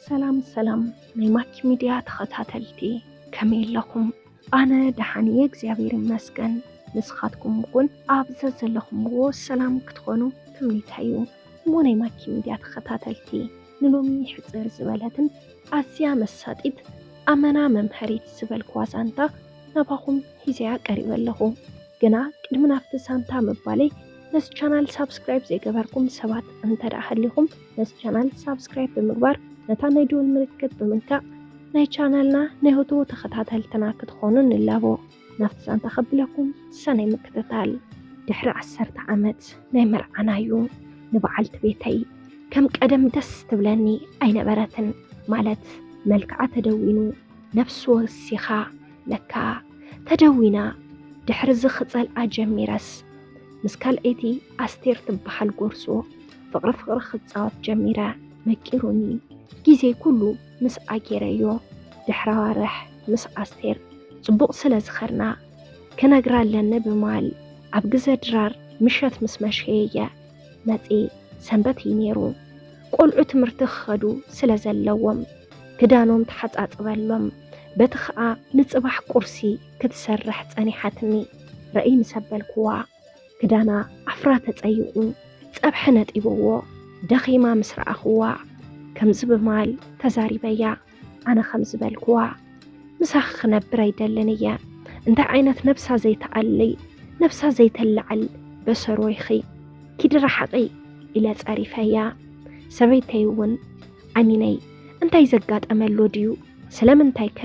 ሰላም ሰላም ናይ ማኪ ሚድያ ተኸታተልቲ፣ ከመይ ኣለኹም? ኣነ ደሓን እየ እግዚኣብሔር ይመስገን። ንስኻትኩም እውን ኣብ ዘዘለኹምዎ ሰላም ክትኾኑ ትምኒተይ እዩ። እሞ ናይ ማኪ ሚድያ ተኸታተልቲ፣ ንሎሚ ሕፅር ዝበለትን ኣዝያ መሳጢት ኣመና መምሀሪት ዝበልክዋ ዛንታ ናባኹም ሒዘያ ቀሪበ ኣለኹ። ግና ቅድሚ ናብቲ ዛንታ ምባለይ ነዚ ቻናል ሳብስክራይብ ዘይገበርኩም ሰባት እንተ ደኣ ሃሊኹም ነዚ ቻናል ሳብስክራይብ ብምግባር ነታ ናይ ደወል ምልክት ብምንካእ ናይ ቻናልና ናይ ህቱ ተኸታተልትና ክትኾኑ ንላቦ። ናብቲ ዛንታ ከብለኩም ሰናይ ምክትታል። ድሕሪ ዓሰርተ ዓመት ናይ መርዓናዩ ንበዓልቲ ቤተይ ከም ቀደም ደስ ትብለኒ ኣይነበረትን። ማለት መልክዓ ተደዊኑ ነብሲ ወሲኻ ለካ ተደዊና። ድሕሪ እዚ ክጸልኣ ጀሚረስ ምስ ካልኣይቲ ኣስቴር ትበሃል ጎርዞ ፍቕሪ ፍቕሪ ክጻወት ጀሚረ። መቂሩኒ። ግዜ ኩሉ ምስ ኣጌረዮ። ድሕሪ ኣዋርሕ ምስ ኣስቴር ጽቡቕ ስለ ዝኸድና ክነግራ ኣለኒ ብማል ኣብ ግዘ ድራር ምሸት ምስ መሸየየ መጺ። ሰንበት እዩ ነይሩ። ቆልዑ ትምህርቲ ክኸዱ ስለ ዘለዎም ክዳኖም ተሓጻጽበሎም። በቲ ኸኣ ንጽባሕ ቁርሲ ክትሰርሕ ጸኒሓትኒ። ረእይ ምስ ኣበልክዋ ክዳና ኣፍራ ተጸይቑ ጸብሒ ነጢብዎ። ደኺማ ምስ ረኣኽዋ ከምዚ ብማል ተዛሪበያ። ኣነ ከም ዝበልክዋ ምሳኺ ክነብር ኣይደልን እየ። እንታይ ዓይነት ነብሳ ዘይትኣሊ ነብሳ ዘይተላዕል በሰሮ ኢኺ። ኪዲ ረሓቒ ኢለ ጸሪፈያ። ሰበይተይ እውን ኣሚነይ እንታይ ዘጋጠመሎ ድዩ? ስለምንታይከ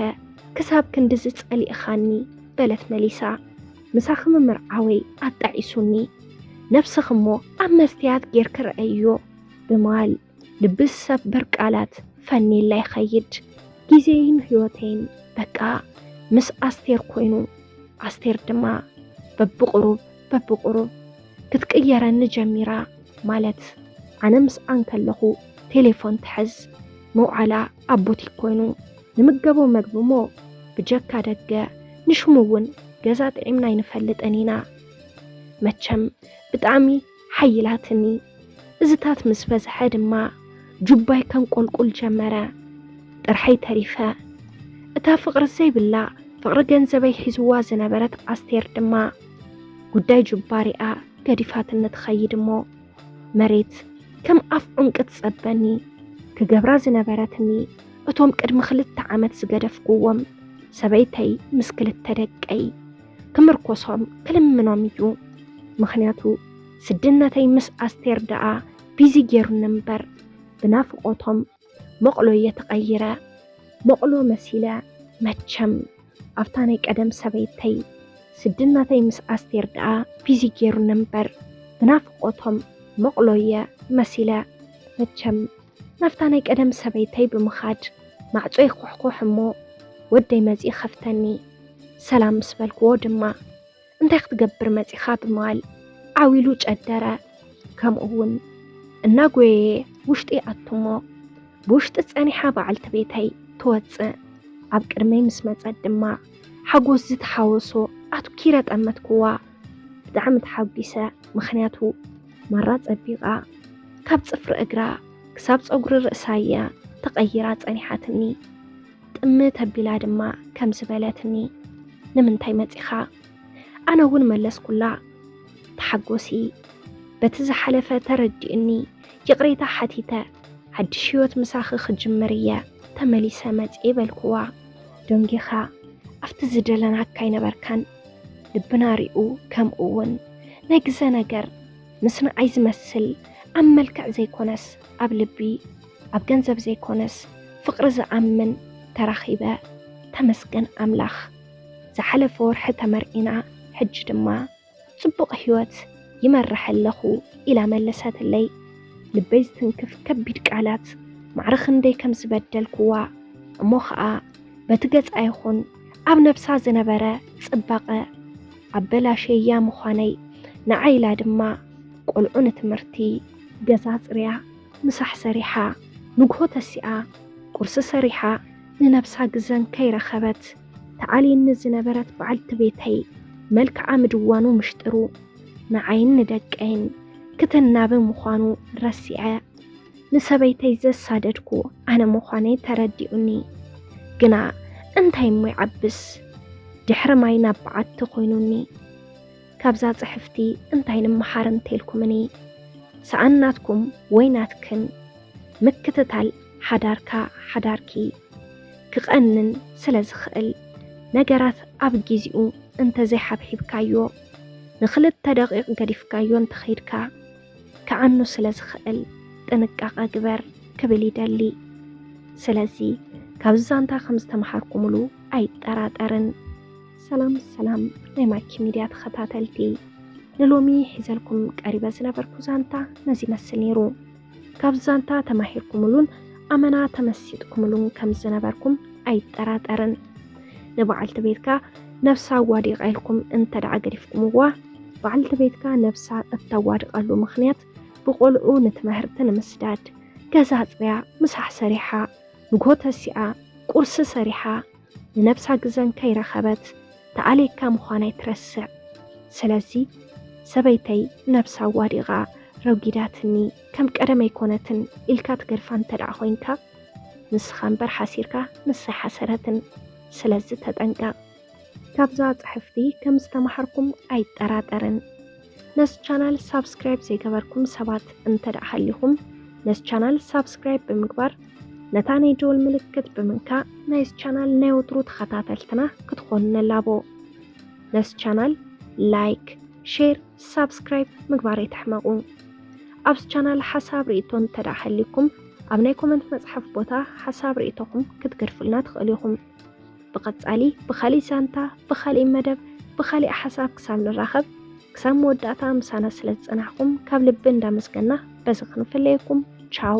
ክሳብ ክንድዚ ጸሊእኻኒ? በለት መሊሳ። ምሳኺ ምምርዓወይ ኣጣዒሱኒ። ነብስኺ እሞ ኣብ መስትያት ጌርኪ ረኣይዮ ብማል ልቢ ዝሰብር ቃላት ፈንየላ ይኸይድ። ግዜይን ህይወተይን በቃ ምስ ኣስቴር ኮይኑ። ኣስቴር ድማ በብቑሩብ በብቑሩብ ክትቅየረኒ ጀሚራ። ማለት ኣነ ምስኣ እንከለኹ ቴሌፎን ትሕዝ፣ መውዓላ ኣብ ቡቲክ ኮይኑ ንምገቦ መግቢ እሞ ብጀካ ደገ ንሽሙ እውን ገዛ ጥዒምና ኣይንፈልጥን ኢና። መቸም ብጣዕሚ ሓይላትኒ። እዝታት ምስ በዝሐ ድማ ጁባይ ከንቆልቁል ጀመረ። ጥርሐይ ተሪፈ። እታ ፍቕሪ ዘይብላ ፍቕሪ ገንዘበይ ሒዝዋ ዝነበረት ኣስቴር ድማ ጉዳይ ጁባ ሪኣ ገዲፋትኒ ትኸይድ እሞ መሬት ከም ኣፍ ዑንቂ ትጸበኒ። ክገብራ ዝነበረትኒ እቶም ቅድሚ ክልተ ዓመት ዝገደፍክዎም ሰበይተይ ምስ ክልተ ደቀይ ክምርኮሶም ክልምኖም እዩ። ምኽንያቱ ስድነተይ ምስ ኣስቴር ደኣ ቢዚ ጌሩኒ እምበር ብናፍቖቶም መቕሎ እየ ተቐይረ። መቕሎ መሲለ መቸም ኣብታ ናይ ቀደም ሰበይተይ ስድነተይ ምስ ኣስቴር ደኣ ቢዚ ጌሩኒ እምበር ብናፍቖቶም መቕሎ እየ መሲለ። መቸም ናብታ ናይ ቀደም ሰበይተይ ብምኻድ ማዕጾ ይኹሕኩሕ እሞ ወደይ መጺኡ ይኸፍተኒ። ሰላም ምስ በልክዎ ድማ እንታይ ክትገብር መጺኻ ብምባል ዓው ኢሉ ጨደረ። ከምኡ እውን እናጎየየ ውሽጢ ይኣቱ እሞ ብውሽጢ ጸኒሓ በዓልቲ ቤተይ ትወጽእ። ኣብ ቅድመይ ምስ መጸት ድማ ሓጎስ ዝተሓወሶ ኣትኪረ ጠመትክዋ። ብጣዕሚ ተሓጒሰ፣ ምኽንያቱ ማራ ጸቢቓ ካብ ጽፍሪ እግራ ክሳብ ጸጉሪ ርእሳ እያ ተቐይራ ጸኒሓትኒ። ጥምት ኣቢላ ድማ ከምዚ በለትኒ፣ ንምንታይ መጺኻ? ኣነ እውን መለስኩላ፣ ተሓጎሲ። በቲ ዝሓለፈ ተረዲእኒ ይቕሬታ ሓቲተ፣ ሓድሽ ህይወት ምሳኺ ክጅምር እየ ተመሊሰ መጽየ በልክዋ። ደንጊኻ ኣብቲ ዝደለናካ ኣይነበርካን። ልብና ሪኡ ከምኡ እውን ናይ ግዘ ነገር ምስ ንዓይ ዝመስል ኣብ መልክዕ ዘይኮነስ ኣብ ልቢ ኣብ ገንዘብ ዘይኮነስ ፍቕሪ ዝኣምን ተራኺበ። ተመስገን ኣምላኽ። ዝሓለፈ ወርሒ ተመርዒና ሕጂ ድማ ጽቡቕ ህይወት ይመርሕ ኣለኹ ኢላ መለሰትለይ። ልበይ ዝትንክፍ ከቢድ ቃላት ማዕረ ክንደይ ከም ዝበደልክዋ እሞ ኸኣ በቲ ገጻ ይኹን ኣብ ነብሳ ዝነበረ ጽባቐ ኣበላሸያ ምዃነይ ንዓይ ኢላ ድማ ቆልዑ ንትምህርቲ ገዛ ኣጽርያ ምሳሕ ሰሪሓ ንግሆ ተሲኣ ቁርሲ ሰሪሓ ንነብሳ ግዘን ከይረኸበት ተዓልየኒ ዝነበረት በዓልቲ ቤተይ መልክዓ ምድዋኑ ምሽጥሩ ንዓይን ንደቀይን ክትናበ ምዃኑ ረሲዐ ንሰበይተይ ዘሳደድኩ ኣነ ምዃነይ ተረዲኡኒ። ግና እንታይ እሞ ይዓብስ፣ ድሕሪ ማይ ናብ በዓቲ ኮይኑኒ። ካብዛ ጽሕፍቲ እንታይ ንምሓር እንተልኩምኒ፣ ሰኣን ናትኩም ወይ ናትክን ምክትታል ሓዳርካ ሓዳርኪ ክቐንን ስለ ዝኽእል፣ ነገራት ኣብ ጊዜኡ እንተዘይሓብሒብካዮ፣ ንኽልተ ደቂቕ ገዲፍካዮ እንተኸይድካ፣ ክዓኑ ስለ ዝኽእል ጥንቃቐ ግበር ክብል ይደሊ። ስለዚ ካብዚ ዛንታ ከም ዝተምሃርኩምሉ ኣይጠራጠርን። ሰላም ሰላም ናይ ማኪ ሚድያ ተኸታተልቲ፣ ንሎሚ ሒዘልኩም ቀሪበ ዝነበርኩ ዛንታ ነዚ ይመስል ነይሩ። ካብ ዛንታ ተማሂርኩምሉን ኣመና ተመሲጥኩምሉን ከም ዝነበርኩም ኣይጠራጠርን። ንበዓልቲ ቤትካ ነብሳ ዋዲቓ ኢልኩም እንተ ደኣ ገዲፍኩምዋ፣ በዓልቲ ቤትካ ነብሳ እተዋድቐሉ ምኽንያት ብቆልዑ ንትምህርቲ ንምስዳድ፣ ገዛ ኣጽርያ፣ ምሳሕ ሰሪሓ፣ ንግሆ ተሲኣ፣ ቁርሲ ሰሪሓ፣ ንነብሳ ግዘን ከይረኸበት ተኣልየካ ምዃና ኣይትረስዕ። ስለዚ ሰበይተይ ነብሳ ዋዲቓ ረጒዳትኒ፣ ከም ቀደም ኣይኮነትን ኢልካ ትገድፋ እንተ ደኣ ኮይንካ፣ ንስኻ እምበር ሓሲርካ ንሳ ኣይሓሰረትን። ስለዚ ተጠንቀቕ። ካብዛ ጽሕፍቲ ከም ዝተማሃርኩም ኣይጠራጠርን። ነዚ ቻናል ሳብስክራይብ ዘይገበርኩም ሰባት እንተ ደኣ ሃሊኹም፣ ነዚ ቻናል ሳብስክራይብ ብምግባር፣ ነታ ናይ ደወል ምልክት ብምንካእ፣ ናይዚ ቻናል ናይ ወትሩ ተኸታተልትና ክትኾኑ ንላቦ። ነዚ ቻናል ላይክ፣ ሼር፣ ሳብስክራይብ ምግባር ኣይትሕመቑ። ኣብዚ ቻናል ሓሳብ ርእይቶ እንተ ደኣ ሃሊኩም፣ ኣብ ናይ ኮመንት መጽሓፍ ቦታ ሓሳብ ርእይቶኹም ክትገድፉልና ትኽእሉ ኢኹም። ብቐጻሊ ብኻልእ ዛንታ፣ ብኻልእ መደብ፣ ብኻልእ ሓሳብ ክሳብ ንራኸብ፣ ክሳብ መወዳእታ ምሳና ስለ ዝጸናሕኩም ካብ ልቢ እንዳመስገና በዚ ክንፍለየኩም። ቻው።